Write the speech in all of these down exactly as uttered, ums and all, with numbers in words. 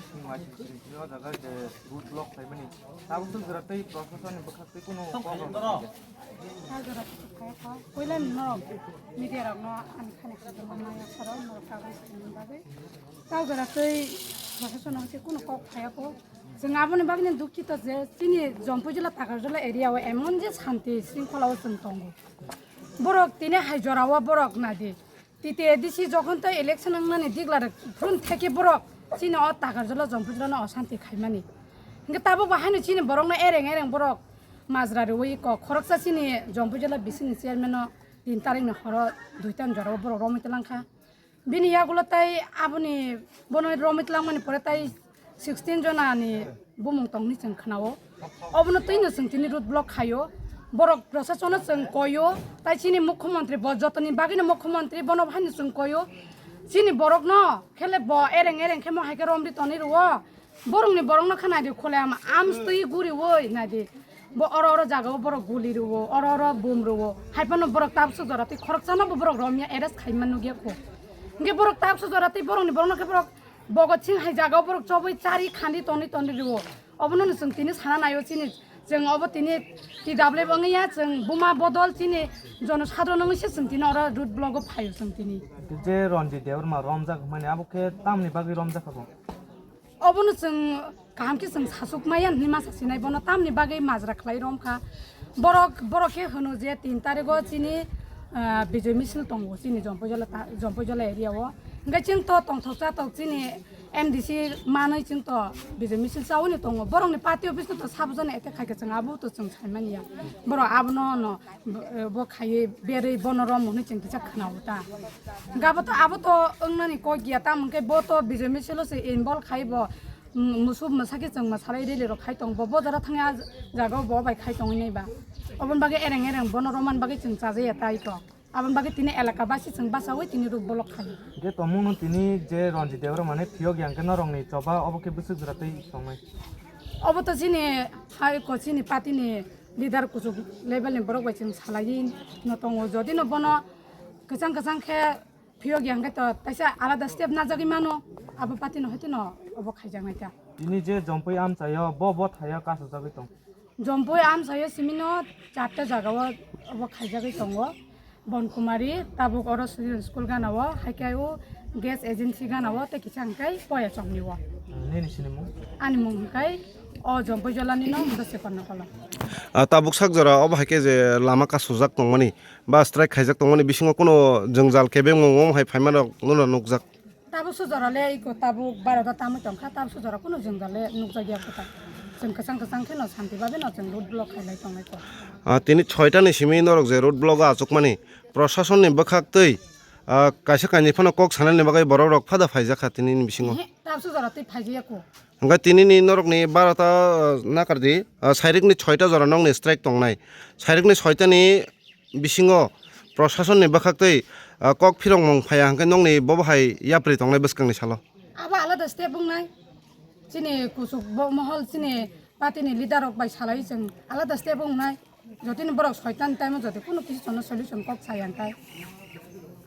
Singwai singkhe o jaga je road block khlaimani. Tabuk swk jora tei proshasonni bwkhak tei kunu kok rok. Koila norok media rokno ani khani khani maya saro norok kagwi sini bagwi. Tabuk jora tei proshasonno se kunu kok phayako. Chwng aboni bagwino dukhito je chini Jampui jila Takarjala area o emon je shanti shringkhola o chwng tongo. Borok tini hai jora o borok nadi. T T A D C jokhon tei election wngnani declare phun theke borok chini o Takarjala Jampui jila no oshanti khaimani. Hingke tabuk bo haino chini borok no ereng ereng borok majra rwi kok khoroksa chini Jampui jila bisini chairman no tin tarik ni horo duitan jora o borok romwi twlang kha. Bini yagulo tai aboni bono romwi twlangmani pore tai sixteen jona ni bumung tongni chwng khwnao. Obono twino chwng tini road block khaio. Borok prosasono chwng koio. Tai chini mukhyamantri bo jotoni bagwino mukhyamantri bono haino chwng koio. Chini borokno khele bo ereng ereng khe mo hai khe romri toni rwo. Borokni borokno khe naidi khole ama amstwi guriwoi naidi. Bo oro oro jagao borok guli rwo, oro oro bum rwo. Hai phano borok tabuk swk jora tei khoroksano bo borok romya arrest khaima nugya kho. Hingke borok tabuk swk jora tei borokni borokno khe borok Bhagat Singh hai jagao borok chobwi chari khandi toni toni rwo. Obono no chwng tini sana naio chini. Chwng obo tini T W wngya chwng buma bodol chini jono sadro nungwi se chwng tini oro road block o phaio chwng tini. Je Ranjit Debbarma romjak hwnmani abo khe tamni bagwi romjak kha bo? Obono chwng kaham khe chwng sasuk maya hinwi masa sinai bono tamni bagwi majra khlai rom kha. Borok, borok khe hwno je tin tarigo chini, ah, Bijoy Misil tongo chini Jampui Jala ta-, Jampui Jala area o. Hingke chwng to tongthok chatok chini M D C manwi chwng to Bijoy Misil chaui no tongo. Borokni party office no to sabujani attack khai khe chwng abo to chwng sai manya. Borok abono no bo, bo khaiwi berwi bono rom hwnwi chwng kisa khwnao ta. Hingke abo to, abo to wngnani kok ya, tamo hingke bo to Bijoy Misil o se involve khai bo, mm, musuk mwsakhe chwng mwsalai rally rok khai tong bo, bo jora thangya jaga o bo bai khai tongwi nai ba. Oboni bagwi ereng ereng bono romani bagwi chwng chajaya tai to. Aboni bagwi tini elaka basi chwng bachaui tini road block khai. Hingke tongmung no tini je Ranjit Debbarma ni phiyok ya hingke norokni choba obo khe bwswk jora tei tongnai? Obo to chini hai ko chini party ni leader kuchuk level ni borok bai chwng salaiwi no tongo. Jodi no bono kwchang kwchang khe phiyok ya hwnkhe to taisa alada step najagwi mano, abo party no hwtwi no obo khaijaknai ta. Tini je Jampui amchaio bo bo thaio kasujagwi tong? Jampui amchaio simi no charta jagao obo khaijagwi tongo. Bonkumari, tabuk oro Student School gana o, hai khe o gas agency gana o, tei kisa hwnkhe Poya Chokni o. Nini sinimung? Ani mung hwnkhe o Jampui Jolani no Dosekorno Kolom. Ah, tabuk sak jora obo hai khe je lama kasujak tongmani ba strike khaijak tongmani bisingo kuno jwngjal kebengmung omo hai phaima rok nono nukjak? Tabuk sujora le iko tabuk barota tamui tongkha, tabuk sujora kuno jwngjal le nukjakya kho ta. Chwng kwchang kwchang kheno santi babe no chwng road block khailai tongnai kho. Ah, tini soita ni simi norok je road block o achukmani, prosason ni bwkhak twi, ah, kaisa kainwi phano kok sanani bagwi borok rok phada phaijakha tini ni bisingo. Ehe, tabuk sujora twi phaijakya kho. Hwnkhe tini ni norok ni barota, ah, nakardi, ah, sairik ni soita jora nokni strike tongnai. Sairik ni soita ni bisingo prosasonni bwkhaktwi, ah, kok phirokmung phaiya hwnkhe nokni bobo hai yapri tongnai bwskangni salo? Abo alada step wngnai. Chini kuchuk bo mohol chini party ni leader rok bai salai chwng alada step wngnai. Jotini borok soitan time o jodi kuno kisi chono solution kok saya hwnkhe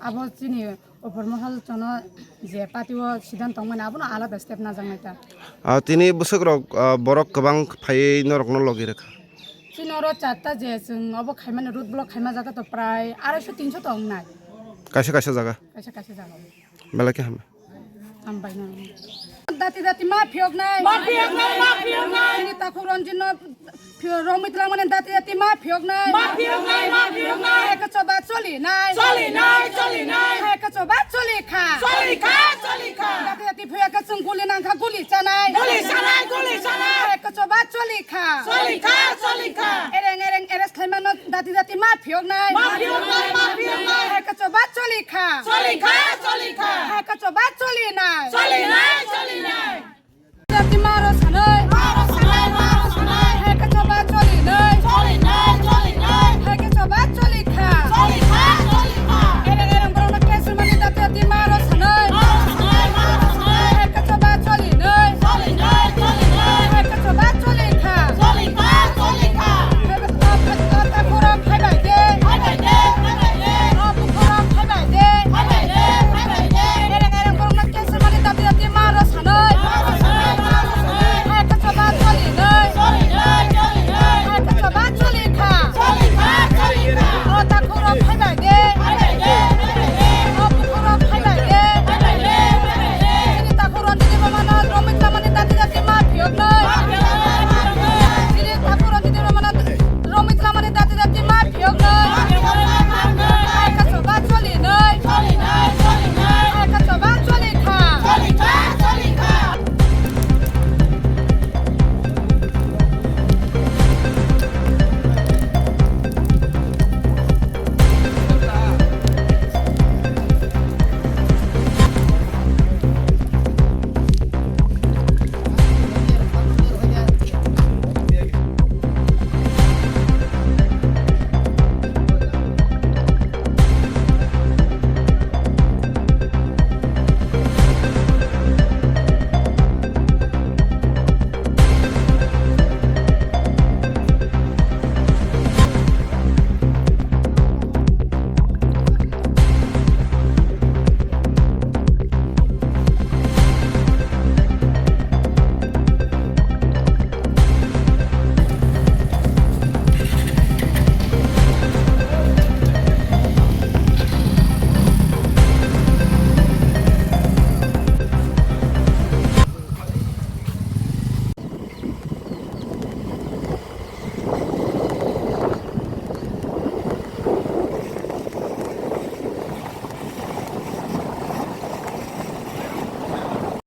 abo chini Upor mohol chono je party o sidant tongmani abono alada step najaknai ta. Ah, tini bwswk rok, ah, borok kwbang phaiwi norokno logi rwkha. Chini oro charta je chwng obo khaimani road block khaima jaga to prai araiso tinso to wngnai. Kaisa kaisa jaga. Kaisa kaisa jaga. Belai khe hambai. Hambai no. Dati dati ma phiyoknai. Ma phiyoknai, ma phiyoknai. Chini takhuk Ranjit no Phiyok romwi twlangmani dati dati ma phiyoknai. Ma phiyoknai, ma phiyoknai. Hai khe choba cholinai. Cholinai, cholinai. Hai khe choba cholikha. Cholikha, cholikha. Dati dati phiyok khe chwng guli nangkha, guli chanai. Guli chanai, guli chanai. Hai khe choba cholikha. Cholikha, cholikha. Ereng ereng arrest khlaimano dati dati ma phiyoknai. Ma phiyoknai.